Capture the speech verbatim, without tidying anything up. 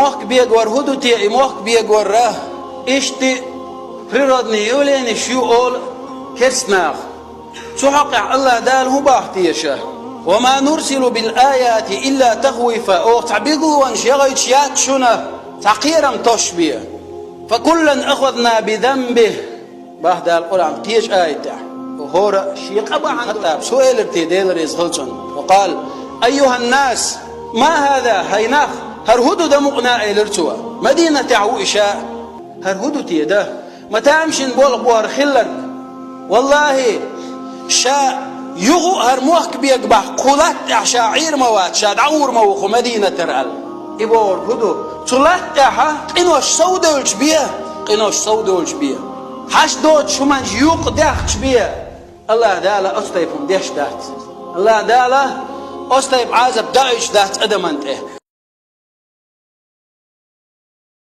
Мохк бегор хӀу ду те, и мохк бегорра иштта природный явленеш ю олу керст наха. Цу хьокъехь Аллах Дала хӀун боху теша? «Ва ма нурсилу бил аяти илла тахвифа», оха цхьа билгалонаш яхийтуш яц шуна, цхьа кхерам тосуш бен. «Фа куллан ахазна би занбихи», боху Дала Къуръан кхечу аятехь. ХӀора а шен къа бахьана Хаттаб, цо элира те, Дела реза хуьлда цунна. Ва къала: «Айюхьан нас, ма хӀаза, хӀай нах, хӀара хӀу ду дан мукъана?» — элира цо. Мадинатехь ву и ша. ХӀара хӀу ду те дан? Ма тамашийна болх бу хӀара хилларг. Валлахьи, ша юха а хӀара мохк бега боху кху латта тӀехь ша Ӏийр ма вац, ша дӀагӀур ма ву кху Мадинатера аьлла. И бохург хӀу ду? Цу латта тӀехь къинош совдевлча бен, къинош совдевлча бен, хьашт доцучу хӀуманаш юкъадаьхча бен, Аллах Дала оцу тайпа хӀума деш дац. Аллах Дала оцу тайпа Ӏазап доуьйтуш дац адаман тӀе.